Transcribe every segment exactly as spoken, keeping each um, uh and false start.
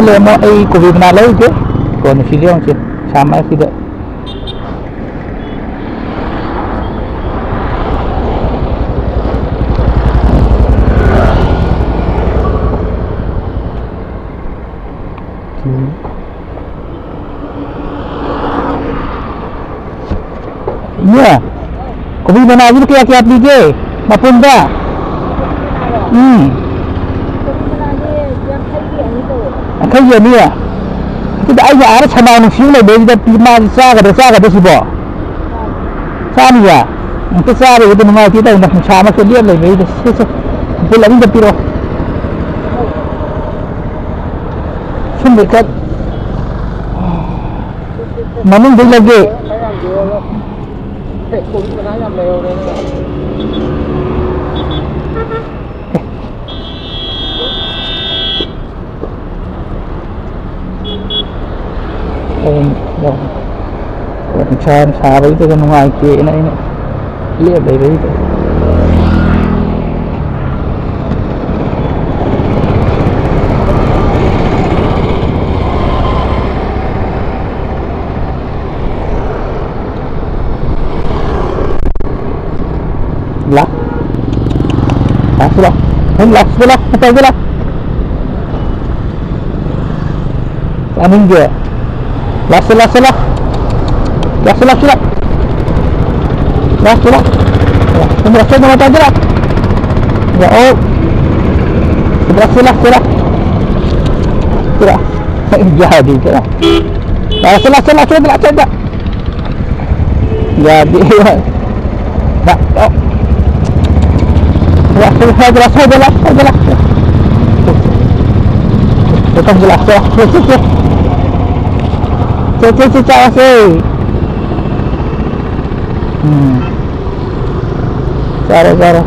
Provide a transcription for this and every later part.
ꯂꯩꯔꯝꯃꯣ, ꯑꯩ ꯀꯣꯕꯤ ꯃꯅꯥ ꯂꯧꯔꯨꯒꯦ꯫ ꯀꯣꯟꯅ ꯁꯤꯗ ꯌꯦꯡꯉꯨꯁꯦ, ꯁꯥ ꯃꯔꯛꯁꯤꯗ꯫ ꯏꯅꯦ, ꯀꯣꯕꯤ ꯃꯅꯥꯁꯤꯕꯨ ꯀꯌꯥ ꯀꯌꯥ ꯄꯤꯒꯦ ꯃꯄꯨꯟꯗ? ꯎꯝ꯫ ꯌꯥꯡꯈꯩꯒꯤ ꯑꯅꯤ? ꯑꯗꯨꯗ ꯑꯩꯅ ꯑꯥꯗ ꯁꯅꯥ ꯅꯨꯡꯁꯤ ꯂꯩꯕꯩꯁꯤꯗ ꯄꯤ-, ꯃꯥꯁꯤ ꯆꯥꯒꯗ꯭ꯔꯥ, ꯆꯥꯒꯗ꯭ꯔꯥ ꯁꯤꯕꯣ? ꯆꯥꯅꯤꯌꯦ? ꯑꯝꯇ ꯆꯥꯔꯣꯏꯒꯦ, ꯅꯨꯡꯉꯥꯏꯇꯦ ꯇꯧꯅ ꯅꯨꯡꯁꯥ ꯑꯃꯁꯨ ꯂꯦꯞ ꯂꯩꯕꯩꯗ꯫ ꯁꯦ, ꯁꯦ, ꯕꯨꯜ ꯑꯅꯤꯗ ꯄꯤꯔꯛꯑꯣ꯫ ꯁꯨꯝꯕ ꯆꯠ-, ꯃꯅꯨꯡꯗꯩ ꯂꯧꯒꯦ꯫ ꯅꯨꯡꯁꯥ ꯌꯥꯝ ꯁꯥꯕꯩꯗꯨꯗ ꯅꯨꯡꯉꯥꯏꯇꯦꯅ ꯑꯩꯅ ꯂꯦꯞ ꯂꯩꯕꯩꯗ꯫ ꯂꯥ꯫ ꯂꯥꯛꯁꯤ ꯂꯥ꯫ ꯍꯨꯝ, ꯂꯥꯛꯁꯤ ꯂꯥ꯫ ꯃꯇꯥꯏꯗ ꯂꯥ꯫ ꯆꯥꯅꯤꯡꯗꯦ꯫ ꯂꯥꯛꯁꯤ, ꯂꯥꯛꯁꯤ ꯂꯥ꯫ ꯂꯥꯛꯁꯤ, ꯂꯥꯛꯁꯤ ꯂꯥ꯫ ꯂꯥꯛꯁꯤ ꯂꯥ꯫ ꯁꯨꯝ ꯂꯥꯛꯁꯤ ꯂꯥ, ꯃꯇꯥꯏꯗ ꯂꯥ꯫ ꯂꯥꯛꯑꯣ꯫ ꯂꯥꯛꯁꯤ, ꯂꯥꯛꯁꯤ ꯂꯥ꯫ ꯁꯤ ꯂꯥ꯫ ꯌꯥꯗꯦ, ꯁꯤ ꯂꯥ꯫ ꯂꯥꯛꯁꯤ, ꯂꯥꯛꯁꯤ ꯂꯥ, ꯁꯣꯝꯗ ꯂꯥ, ꯁꯣꯝꯗ꯫ ꯌꯥꯗꯦ꯫ ꯂꯥꯛ-, ꯑꯣ꯫ ꯂꯥꯛ-, ꯁ꯭ꯋꯥꯏꯗ ꯂꯥꯛ-, ꯁ꯭ꯋꯥꯏꯗ ꯂꯥꯛ-, ꯁ꯭ꯋꯥꯏꯗ ꯂꯥꯛ-꯫ ꯃꯊꯪꯗ ꯂꯥꯛ-, ꯁꯦ, ꯁꯦ, ꯁꯦ, ꯁꯦ꯫ ꯁꯦ, ꯁꯦ, ꯁꯦ, ꯆꯥꯔꯁꯦ꯫ ꯎꯝ꯫ ꯆꯥꯔꯣ, ꯆꯥꯔꯣ꯫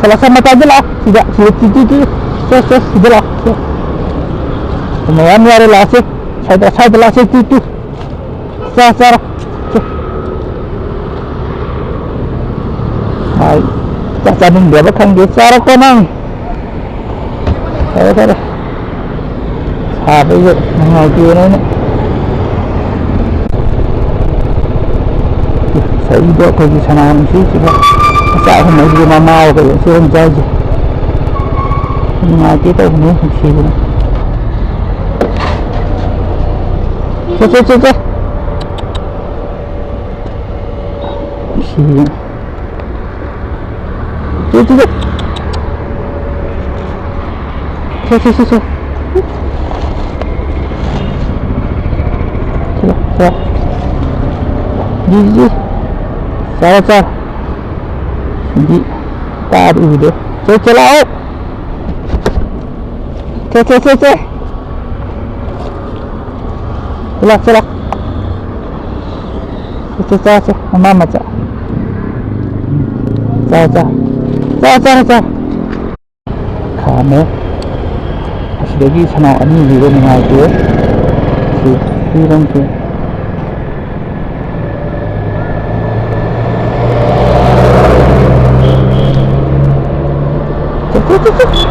ꯁꯦ, ꯂꯥꯛ-, ꯁꯦ, ꯃꯇꯥꯏꯗ ꯂꯥꯛꯑꯣ꯫ ꯁꯤꯗ, ꯁꯤꯗ, ꯇꯨ, ꯇꯨ, ꯇꯨ꯫ ꯁꯦ, ꯁꯦ, ꯁꯤꯗ ꯂꯥꯛꯑꯣ꯫ ꯁꯦ꯫ ꯃꯌꯥꯝ ꯌꯥꯔꯦ, ꯂꯥꯛꯑꯁꯦ꯫ ꯁ꯭ꯋꯥꯏꯗ, ꯁ꯭ꯋꯥꯏꯗ ꯂꯥꯛꯑꯁꯦ, ꯇꯨ, ꯇꯨ꯫ ꯆꯥ, ꯆꯥꯔꯣ꯫ ꯆꯥ꯫ ꯃꯥꯏ ꯆꯥꯛ ꯆꯥꯅꯤꯡꯗꯦꯕ ꯈꯪꯗꯦ꯫ ꯆꯥꯔꯣꯀꯣ ꯅꯪ꯫ ꯐꯔꯦ, ꯐꯔꯦ꯫ ꯇꯥꯕꯩꯗ ꯅꯨꯡꯉꯥꯏꯇꯦꯅ ꯑꯩꯅ꯫ ꯉꯁꯥꯏꯒꯤꯗꯣ ꯑꯩꯈꯣꯏꯒꯤ ꯁꯅꯥ ꯅꯨꯡꯁꯤꯠꯁꯤꯒ ꯃꯆꯥ ꯑꯍꯨꯝ ꯃꯔꯤꯗꯨ ꯃꯃꯥꯒ ꯀꯩꯅꯣ ꯆꯦꯜꯂꯝ ꯆꯥꯏꯁꯦ꯫ ꯅꯨꯡꯉꯥꯏꯇꯦ ꯇꯧꯕꯅꯦ ꯅꯨꯡꯁꯤꯕꯅꯦ꯫ ꯆꯦ, ꯆꯦ, ꯆꯦ, ꯆꯦ꯫ ꯅꯨꯡꯁꯤꯕꯅꯦ꯫ ꯆꯦ, ꯆꯦ, ꯆꯦ꯫ ꯁꯦ, ꯁꯦ, ꯁꯦ, ꯁꯦ꯫ ꯁꯤꯗ, ꯁꯤꯗ꯫ ꯁꯤꯗꯤ, ꯁꯤꯗꯤ꯫ ꯆꯥꯔꯣ, ꯆꯥꯔꯣ꯫ ꯁꯤꯗꯤ ꯇꯥꯗꯤ ꯎꯗꯦ꯫ ꯁꯦ, ꯆꯦ, ꯂꯥꯛꯑꯣ꯫ ꯁꯦ, ꯁꯦ, ꯁꯦ, ꯁꯦ꯫ ꯁꯤ ꯂꯥꯛ, ꯁꯤ ꯂꯥꯛ꯫ ꯁꯤ, ꯁꯤ, ꯆꯥ, ꯆꯥ꯫ ꯃꯃꯥ ꯃꯆꯥ꯫ ꯆꯥ, ꯆꯥ꯫ ꯆꯥ, ꯆꯥ, ꯆꯥ꯫ ꯈꯥꯝꯃꯦ꯫ ꯑꯁꯤꯗꯒꯤ ꯁꯅꯥ ꯑꯅꯤꯁꯤꯒ ꯅꯨꯡꯉꯥꯏꯇꯦ꯫ ꯁꯤ ꯄꯤꯔꯝꯁꯦ꯫ ꯆꯠ, ꯆꯠ, ꯆꯠ, ꯆꯠ꯫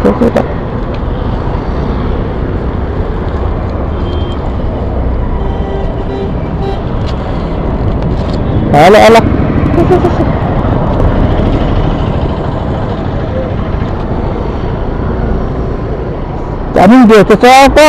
ꯆꯠ, ꯆꯠ, ꯆꯠ꯫ ꯑꯂ, ꯑꯂ꯫ ꯆꯥꯅꯤꯡꯗꯦ, ꯆꯥꯛ ꯆꯥꯔꯣꯀꯣ꯫